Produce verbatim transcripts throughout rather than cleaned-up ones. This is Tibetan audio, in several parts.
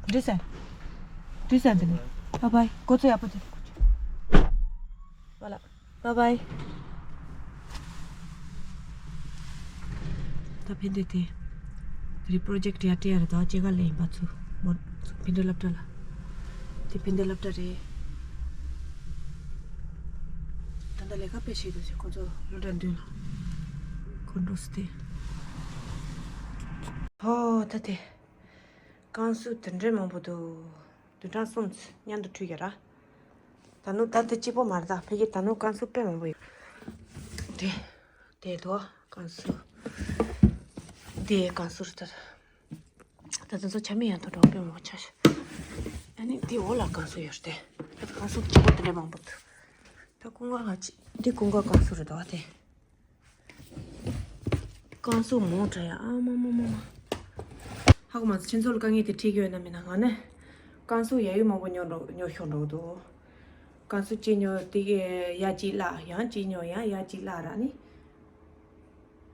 འགྲིག་སོང་། འགྲིག་སོང་། དེ་ནས་བཱའི་བཱའི། འགོ་ཚུགས་ཡག་པོ་བྱེད། ཝ་ལ། བཱའི་བཱའི། ད་ཕན་བདེ་དེ། དེ་རིང་པོ་རོ་ཇེཀ་ཡར་སྤྲད་ཡ་རེད། ད་ཅེ་ག་ལས་ཡིན་པ་ཚུ་མོ། ཕན་བདེ་སློབ་གྲྭ་ལ། དེ་ཕན་བདེ་སློབ་གྲྭ་རེད། ད་ལྟ་ལས་ཀ་དཔེ་ཞིག་འདུག་ཟེར། ཁོ་ཚོ་སློབ་གྲྭ་མདུན་ལ། ཁོ་འགྲོ་སི་དེ། ཧོ་ད་དེ། བསྐང་གསོ་དེ་འདྲའི་མང་པོ་འདུག་བདུན་ཕྲག་གསུམ་མཉམ་དུ་འཁྲུད་ཀྱི་ར། ད་ནུ་ད་དེ་གཅིག་པོ་མ་རེད། ད་ཕ་གི་ད་ནུ་བསྐང་གསོ་དཔེ་མང་པོ་ཡོད། དེ། དེ་དོ་བསྐང་གསོ། དེ་བསྐང་གསོ་རེད་ད། ད་དེ་ཚོ་ཆ་མེད་ཡང་དུ་འགྲོ་དཔེ་མང་པོ་ཆགས་ཤག་ཨ་ནི་དེ་འོག་ལ་བསྐང་གསོ་ཡོད་རེད་དེ། ད་བསྐང་གསོ་གཅིག་པོ་དེ་འདྲ་མང་པོ་འདུག་ད་ཀུན་དགའ་ལ་གཅིག་འདི་ཀུན་དགའ་བསྐང་གསོ་རེད་དོ་དེ། བསྐང་གསོ་མང་དྲགས་ཡ། ཨ་མ་མ་མ་མ། ཧ་གོ་མ་སོང་། ཁྱེད་ཚོ་ལ་དཀའ་ངལ་དེ་འཕྲད་ཀྱི་ཡོད་ན་མེད་ན། ང་ནི་བསྐང་གསོ་ཡ་ཡུ་མང་པོ་ཉོ་འགྲོ་ཉོ་ཤོར་འགྲོ་འདུག་བསྐང་གསོ་གཅིག་ཉོ་དེ་གི་ཡ་གཅིག་བརླག་ཡང་གཅིག་ཉོ་ཡང་ཡ་གཅིག་བརླག་ར་ནི།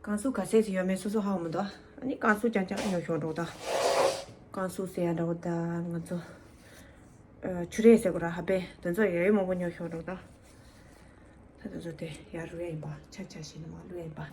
བསྐང་གསོ་ག་ཚད་ཡོད་མེད་སོ་སོ་ཧ་གོ་མི་འདུག་ཨ་ནི་བསྐང་གསོ་རྐྱང་རྐྱང་ཉོ་ཤོར་འགྲོ་ད། བསྐང་གསོ་ཟེར་ཡ་འདྲ་བོ་ད་ང་ཚོ། ཨ་ཆུ་རེད་ཟེར་དགོས་ར། ཧ་པེ་དེ་ཚོ་ཡ་ཡུ་མང་པོ་ཉོ་ཤོར་འགྲོ་ད། ད་དེ་ཚོ་དེ་ཡར་རུ་ཡ་ཡིན་པ། ཆ་ཆ་ཞིག་ནི་མ་བླུག་ཡ་ཡིན་པ།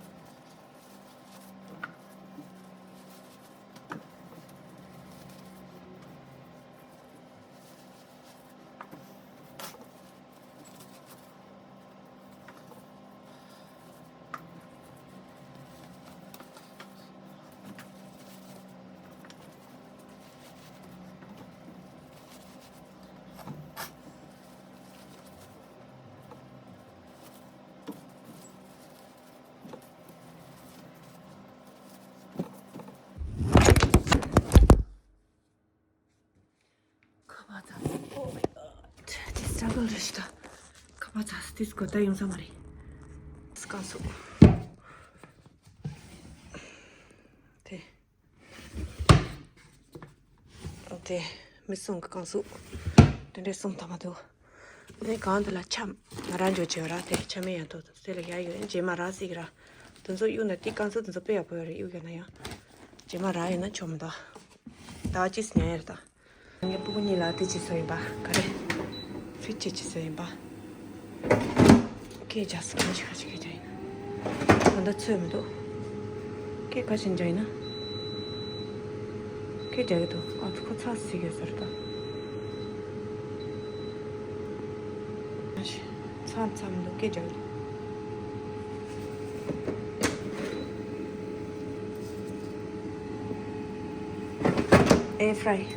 ཁ་པར་ཚ། Oh my god. དེ་སི་ཊ་རག་གལ་རེད་ཤི་ད། ཁ་པར་ཚ་སི་ཏིས་གོ་ད་ཡོང་ས་མ་རེད། སི་ཀ་སུ། དེ། དེ། མི་སུང་གི་ཀང་སུ། དེ་འདྲའི་སུང་ཐ་མ་དུ། དེ་གང་དུ་ལ་ཆ། ང་རང་འཇོག་བྱེད་ར་དེ་ཆ་མེད་ཡང་དུ་སེ་ལ་ཡ་ཡོད་རྗེས་མ་ར་སི་གི་ར། དེ་ཚོ་གཡུག་ན་དེ་ཀང་སུ་དེ་ཚོ་དཔེ་ཡག་པོ་ཡོད་རེད། གཡུག་ཡོད་ན་ཡང་། རྗེས་མ་ར་ཡོད་ན་ཆོག་མི་འདུག་ད་ཅི་སི་ཉན་ཡ་རེད་ད། ངའི་སྤུ་གུ་གཉིས་ལ་དེ་ཅི་བཟོ་ཡིན་པ་ག་རེ། ཕི་ཅི་ཅི་བཟོ་ཡིན་པ། སྐད་རྒྱག་སི་ཁ་ཅི་ཁ་ཅི་སྐད་རྒྱག་ཡིན། ད་ལྟ་ཚོད་མི་འདུག་སྐད་ཁ་ཅི་རྒྱག་ཡིན་ན། སྐད་རྒྱག་གི་འདུག་ཨ་ཁོ་ཚ་སི་གི་ཟེར་ད། ཚ་ཚ་མི་འདུག་སྐད་རྒྱག་གི་འདུག Air fry།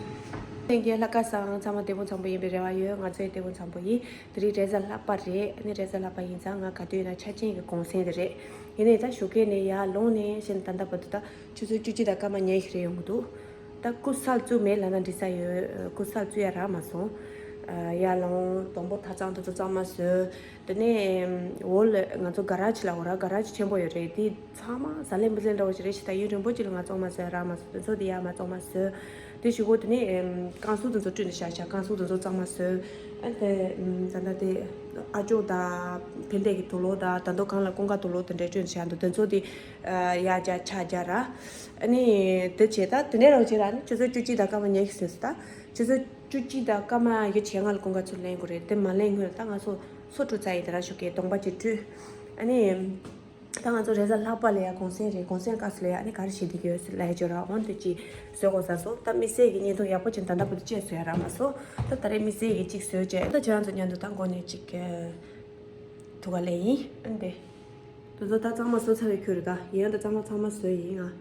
ལྷན་རྒྱས་ལྷ་ཁ་སང་ཚང་མ་བདེ་པོ་འཚམ་པོ་ཡིན་པའི་རེ་བ་ཡོད། ང་ཚོའི་བདེ་པོ་འཚམ་པོ་ཡིན། དེ་རིང་རེས་གཟའ་ལྷག་པ་རེད། ཨ་ནི་རེས་གཟའ་ལྷག་པ་ཡིན་ཙང་ང་ག་དུས་ཡིན་ན་ཆ་ཅན་གྱི་གུང་སེང་དེ་རེད། ཡིན་ནའི་ད་ཞོགས་ཀས་ནས་ཡར་ལངས་ནས་བྱས་ནས་ད་ལྟ་བར་དུ་ད་ཆུ་ཚོད་བཅུ་གཅིག་དང་སྐར་མ་ཉི་ཤུ་རེ་ཡོང་གི་འདུག་ད་སྐུ་གསལ་བཙུགས་མེད་ལབ་ན་འགྲིག་ས་ཡོད། སྐུ་གསལ་བཙུགས་ཡ་རག་མ་སོང་། ཡར་ལངས་དང་པོ་ཐ་ཚང་དེ་ཚོ་གཙང་མ་བཟོས། དེ་ནས་འོག་ལ་ང་ཚོ་ག་ར་ཇི་ལབ་དགོས་ར། ག་ར་ཇི་ཆེན་པོ་ཡོད་རེད། དེ་ཚང་མ་ཟ་ལེ་འབུ་ལེ་འདྲ་བོ་ཞིག་རེད་ཤི་ད། ཡུན་རིང་པོ་ཅིག་ལ་ང་གཙང་མ་བཟོས་རག་མ་སོང་། དེ་ཚོ་དེ་ཡར་མར་གཙང་མ་བཟོས། དེ་གཞུག་གུ་དེ་ནས་ཨེམ་བསྐང་གསོ་དེ་ཚོ་བསྐྲུན་ནས་བཞག་བཞག་བསྐང་གསོ་དེ་ཚོ་གཙང་མ་བཟོས། ཨ་དེ་ཨེམ་ད་ལྟ་དེ་ཨ་ཅོ་དང་ཕན་བདེ་གི་དུག་ལོག་དང་ད་དུང་གང་ལ་ཀུན་དགའ་དུག་ལོག་དེ་འདྲས་བསྐྲུན་བཞག་འདུག་དེ་ཚོ་དེ་ཨ་ཡར་རྒྱག་ཕྱག་རྒྱག་ར། ཨ་ནི་དེ་བྱས་ད་དེ་ནས་རང་བྱས་ར། ཨ་ནི་ཆུ་ཚོད་བཅུ་གཅིག་དང་སྐར་མ་ཉི་ཤུ་ཟིན་སོང་ད། ཆུ་ཚོད་བཅུ་གཅིག་དང་སྐར་མ་ཉི་ཤུ་ལྔ་ལ་ཀུན་དགའ་ཚུར་ལེན་དགོས་རེད། དེ་མ་ལེན་སྔོན་ལ་ད་ང་ཚོ་སོ་བཀྲུ་ཚར་ཡིན། དེ་ར་ཞོགས་ཀས་གདོང་པ་ཅིག་བཀྲུས། ཨ་ནི། ད་ང་ཚོ་རེས་གཟའ་ལྷག་པ་ལ་ཡ་གུང་སེང་རེད། གུང་སེང་སྐབས་སུ་ལ་ཡ་ཨ་ནི་ག་རེ་བྱེད་བསྡད་ཀྱི་ཡོད་ཟེར་ལབ་ཡ་ཅིག་ཡོད་ར། འོན་ཏེ་ཅིག་བཟོ་དགོས་ས་སོང་། ད་དམིགས་བསལ་གྱི་བརྙན་ཐུང་ཡག་པོ་ཅིག་ད་ལྟ་བར་དུ་ཅིག་བཟོ་ཡ་རག་མ་སོང་། ད་ད་རེས་དམིགས་བསལ་གྱི་ཅིག་བཟོས་བྱས། ད་ཁྱེད་རང་ཚོ་མཉམ་དུ་ད་འགོ་ནས་ཅིག་ཐུག་ག་ལེ་ཡིན། ཨ་ནི་དེ་ཚོ་ད་གཙང་མ་བཟོ་ཚར་བའི་ཁུལ་རེད། ད་ཡིན་ཡང་ད་གཙང་མ་ཚང་མ་བཟོས་ཡིན་ང་།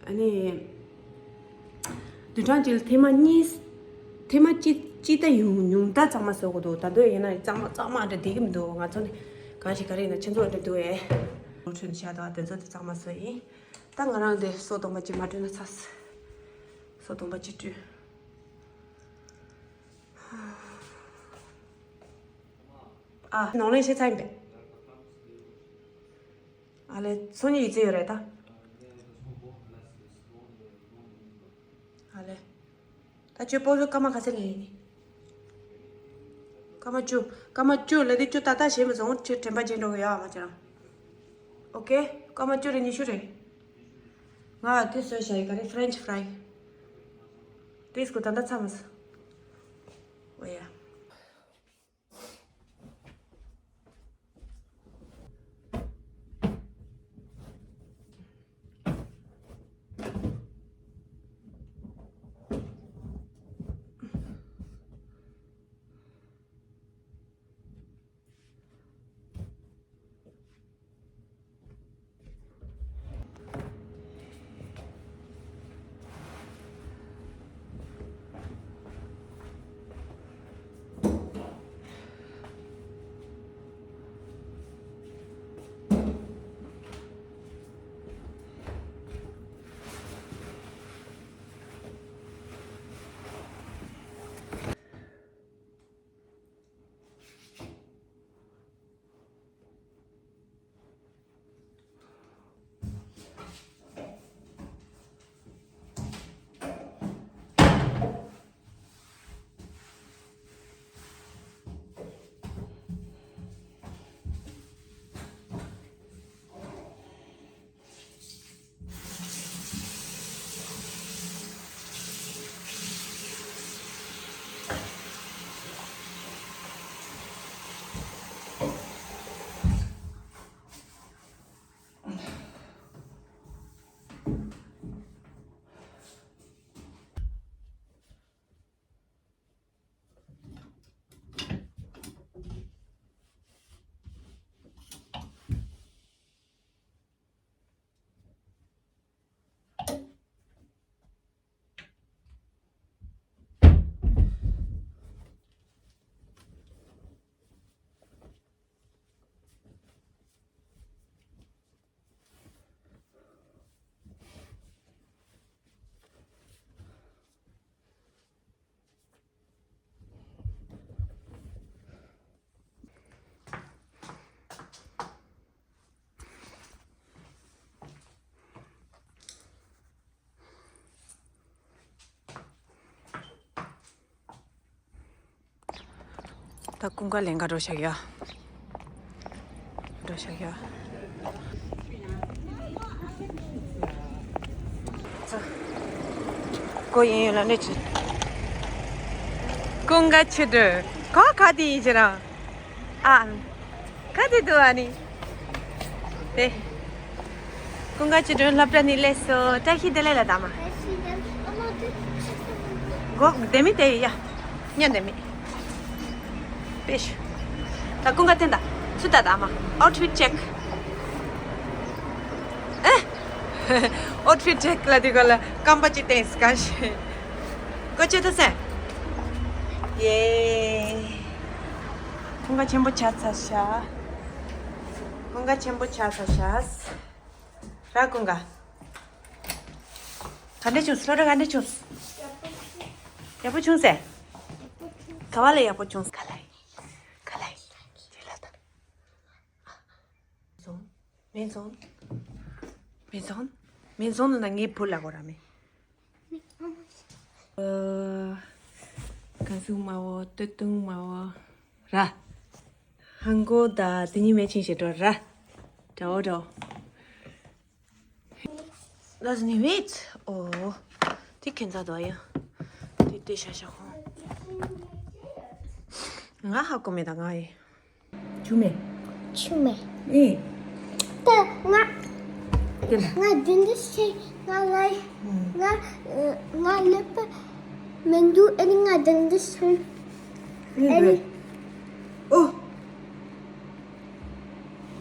ཨ་ནི། བདུན་ཕྲག་གཅིག་ལ་ཐེངས་མ་གཉིས། ཐེངས་མ་གཅིག་གཅིག་ད་ཡོང་ཉུང་ད་གཙང་མ་བཟོ་དགོས་འདུག་ད་དུང་ཡིན་ན་གཙང་མ་གཙང་མ་འདྲ་བསྡད་ཀྱི་མི་འདུག་ང་ཚོ་ནི་གང་ཞིག་ག་རེ་ཡིན་ན་ཁྱེད་ཚོ་འདྲ་འདུག་ཨེ། ལོ་ཁྲོད་ནས་བཤད་དང་དེ་ཚོ་དེ་གཙང་མ་བཟོ་ཡིན། ད་ང་རང་དེ་སོ་སྡོམ་པ་གཅིག་མ་བཀྲུས་ན་ཚར། སོ་སྡོམ་པ་གཅིག་བཀྲུས། ཨ་ནང་ལན་བཤད་ཚར་ཡིན་པས། ཨ་ལེ། སང་ཉིན་ཡིག་ཚད་ཡོད་རེད་ད། ཨ་ལེ། ད་ཁྱོད་སྤོ་ལོ་སྐར་མ་ག་ཚོད་ལེན་ཡིན། སྐར་མ་བཅུ། སྐར་མ་བཅུ་ལ་དེ་བཅུ་ཏག་ཏག་བྱས་མི་བཟང་། ཁྱོད་དྲན་པ་བརྗེད་འགྲོ་གི་ཡོད་ཨ་མ་ཁྱེད་རང་། ཨོ་ཀེ། སྐར་མ་བཅུ་རེད། ཉི་ཤུ་རེད། ང་དེ་བཟོས་བཞག་ཡིན། ག་རེ། ཕ་རན་ཆི་ཕ་རའི། དེས་ཁོ་ད་ལྟ་ཚར་མ་སོང་། འོ་ཡ། ད་ཀུན་དགའ་ལེན་ག་འགྲོ་ཤག་ཡ། འགྲོ་ཤག་ཡ། ཀོ་ཡིན་ཡོད་ལ་ནི་ཅི། ཀུན་དགའ་ཆེ་འགྲོ། ག་ག་དེ་ཡིན་ཅི་རང་། ཨ། ག་དེ་འདུག་ཨ་ནི། དེ། ཀུན་དགའ་ཆེ་འགྲོ་སློབ་གྲྭ་ནི་སླེབས་སོ། བཀྲ་ཤིས་བདེ་ལེགས་ལ་དྭགས་མ། གོ་བདེ་མི་དེ་ཡ། ཉན་བདེ་མི། དཔེ་ཤོད། ད་ཀུན་དགའ་བསྟན་ད། ཚུར་ལྟ་དྭགས་མ། ཨའུ་ཊི་ཕིཊ་ཅེག་ཨེ། ཨའུ་ཊི་ཕིཊ་ཅེག་ལ་དེ་ག་ལ་རྐང་པ་གཅིག་བསྟན་སྐར་ཞེ། ཀོ་ཅེ་ཐོ་སེ། ཡེ། ཀུན་དགའ་ཆེན་པོ་ཆགས་ཚར་ཤག་ཀུན་དགའ་ཆེན་པོ་ཆགས་ཚར་ཤག་ར་ཀུན་དགའ། ག་འདྲ་བྱུང་། སློབ་གྲྭ་ག་འདྲ་བྱུང་། ཡག་པོ་བྱུང་ཟེར། ག་བ་ལ་ཡག་པོ་བྱུང་། ག་ལ་ཡིན། ག་ལ་ཡིན། དེ་ལ་ད། མེ་ཛོན། མེ་ཛོན། མེ་ཛོན་ན་ངའི་བུ་ལ་གོ་ར་མེ། ཨ། ཀན་སུའུ་མའོ། ཏོ་ཏུང་མའོ། ར། ཧང་གོ་ད་དེ་གཉིས་མེ་ཆིང་ཞེ་འགྲོ་ར། དྲའོ་དྲའོ། ལ་ཟི་ནི་མེད། ཨོ། དེ་ཁྱེད་ཚ་དོ་ཡ། དེ་དེ་ཤ་ཤ་ཁོང་། ང་ཧ་གོ་མེད་ད་ང་ཡི། ཆུ་མེ། ཆུ་མེ། ཨེ། ད་ང་། དེ་ལ། ང་དེ་འདྲ་ཞིག་ང་ལ། ང་ང་ལེབ་པ་མི་འདུག་ཨ་ནི་ང་དེ་འདྲ་ཞིག་ཨེ་ཨ་ནི། ཨོ།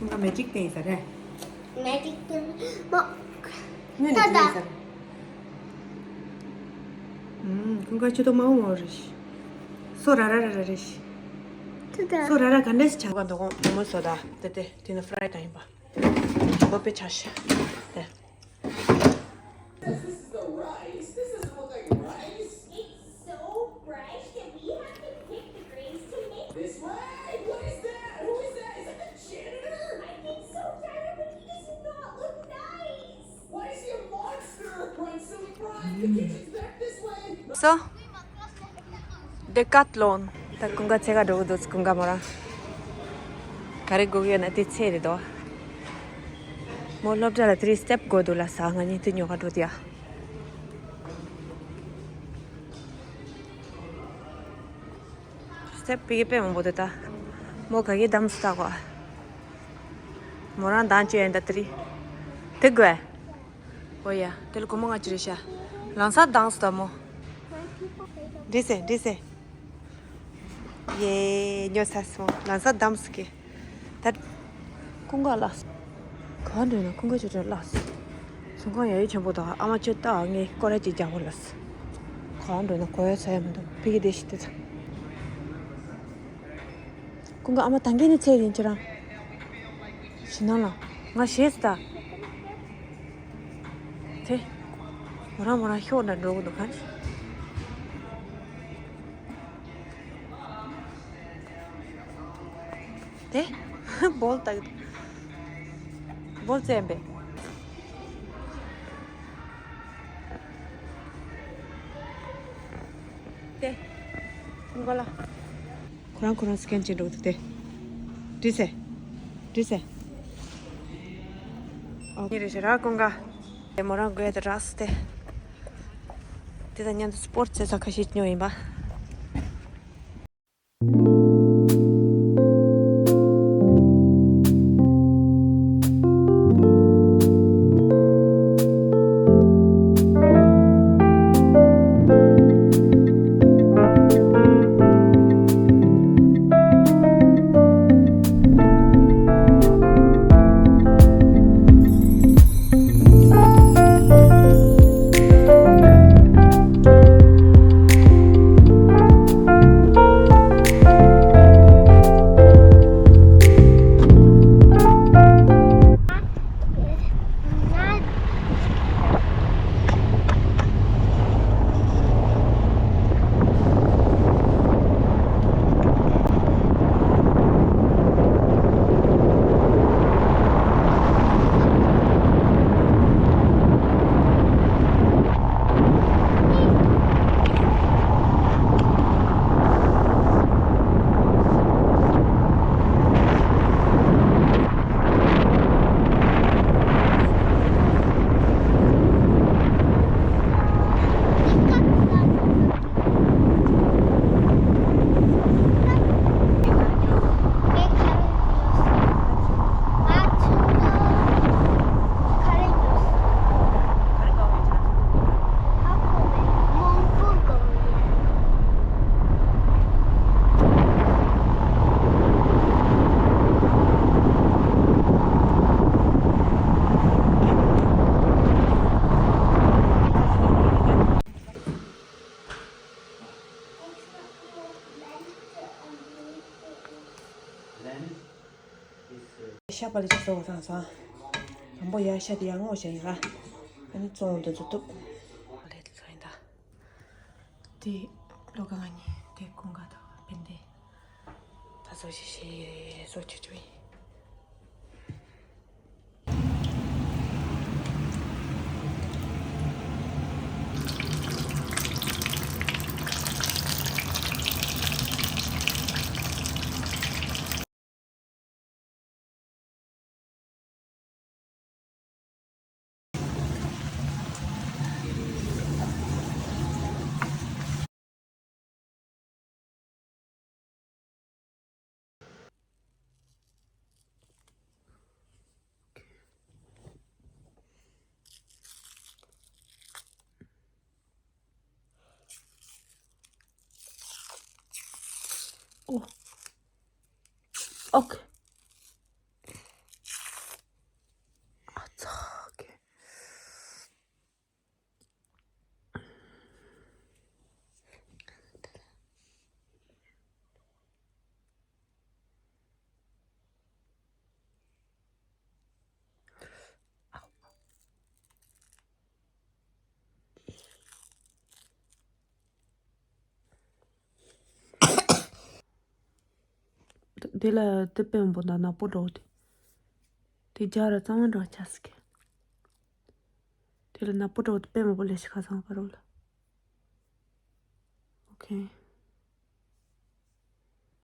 ང་མེ་ཇིག་བསྟན་ས་རེད། མེ་ཇིག་བསྟན་མོ། ངས་ནི་ད་ད། ཁྱེད་ས། ཨུམ། ཀུན་དགའ་ཆེ་ཏོ་མ་འོང་རེ་ཤི། སོ་ར་ར་ར་ར་རེ་ཤི། ད་ད། སོ་ར་ར་ག་འདྲས་ཆགས་པ་འདུག་གོང་མོ་སོ་ད་དེ་དེ་དེ་ནི་ཕ་རའི་ད་ཡིན་པ། འགོ་པའི་ཆ་ཤ། དེ། This is the rice. This doesn't look like rice. It's so fresh that we have to pick the grains to make. This way? What is that? Who is that? Is that the janitor? I think so, Tyler, but he does not look nice. Why is he a monster? Run, silly, run. The kitchen's back this way. So, Decathlon. ད་ཀུན་དགའ་ཚེ་ག་འགྲོ་གི་འདུག་ཀུན་དགའ་མོ་རང་། ག་རེ་དགོས་ཀྱི་ཡོད་ན་དེ་ཚེ་རེད་དོ། མོ་སློབ་གྲྭ་ལ་དེ་རིང་སི་ཊེབ་དགོས་འདུག་ལ་ས། ང་གཉིས་དེ་ཉོ་ག་འགྲོ་དེ་ཡ། སེ་ཕི་གི་དཔེ་མང་པོ་དེ་ད། མོ་ག་གི་དམ་སུ་ད་གོ། མོ་རང་དང་ཅི་ཡན་ད་དེ་རི། དེ་དགོས། ཨོ་ཡ། དེ་ལ་སྒོར་མོ་ལྔ་ཅི་རེད་ཤག་ལང་ས་དང་སུ་ད་མོ། འདྲི་སེ་འདྲི་སེ། ཡེ་ཉོ་ས་སོང་ལང་ས་དམ་སུ་གི། ད། ཀུན་དགའ་ལགས། གང་འདྲ་ན་ཀུན་དགའ་ཆོས་སྒྲོན་ལགས། ཚོང་ཁང་ཡ་ཡི་ཆེན་པོ་དང་ཨ་མ་ཆོས་ལྟ་ངས་སྐོར་ར་ཅིག་རྒྱག་པ་ལགས། གང་འདྲ་ན་གོ་ཡ་ས་ཡ་མི་འདུག་ཕི་གི་དེ་ཤི་དེ་ཚ། ཀུན་དགའ་ཨ་མ་ད་གིན་ནི་ཚེ་ཡིན་ཁྱེད་རང་། ཞི་ནང་ལ། ང་ཞེས་ད། དེ། མོ་རང་མོ་རང་ཤོག་ན་འགྲོ་གི་འདུག་ག་དེ། བོལ་ཏག་བོལ་ཙེ་ཡམ་པེ། དེ། མགོ་ལ། ཁོ་རང་ཁོ་རང་སི་ཀེན་བྱེད་འགྲོ་འདུག་སྟེ། འདྲི་སེ། འདྲི་སེ། ཨོ། ཉེ་རེ་ཞེ་ར་ཀུན་དགའ། དེ་མོ་རང་དགོས་དེ་རག་སྟེ། དེ་དང་མཉམ་དུ་སི་པོར་ཊི་བྱེད་ས་ཁ་ཤས་ཉོ་ཡིན་པ། ཤ་པ་ལི་ཅི་བཟོ་བ་དང་སང་། དང་པོ་ཡ་ཤ་དེ་ཡ་སྔོ་བྱས་ཡིན་ར། ཨ་ནི་བཙོང་འདི་ཚོ་བཏུབ། ཨ་ལས་དེ་ཚོ་ཡིན་ད། དེ་ལོ་ག་ང་གཉིས་དེ་ཀུན་དགའ་དང་བན་དེ། ད་བཟོ་ཞིག་ཞིག་བཟོ་ཆུ་ཆུ་ཡིན། ཨོ། ཨོ་ཁེ། ཨ་ཙག་གེ། དེ་ལ་དེ་དཔེ་མང་པོ་འདུག་ནག་པོ་འདྲ་བོ་དེ། དེ་རྒྱ་ར་གཙང་མ་འདྲ་བོ་ཆགས་སྲིད་གི། དེ་ལ་ནག་པོ་འདྲ་བོ་དེ་དཔེ་མང་པོ་ལས་ཤི་ཁ་ཚང་བ་རོ་ལ། ཨོ་ཁེ།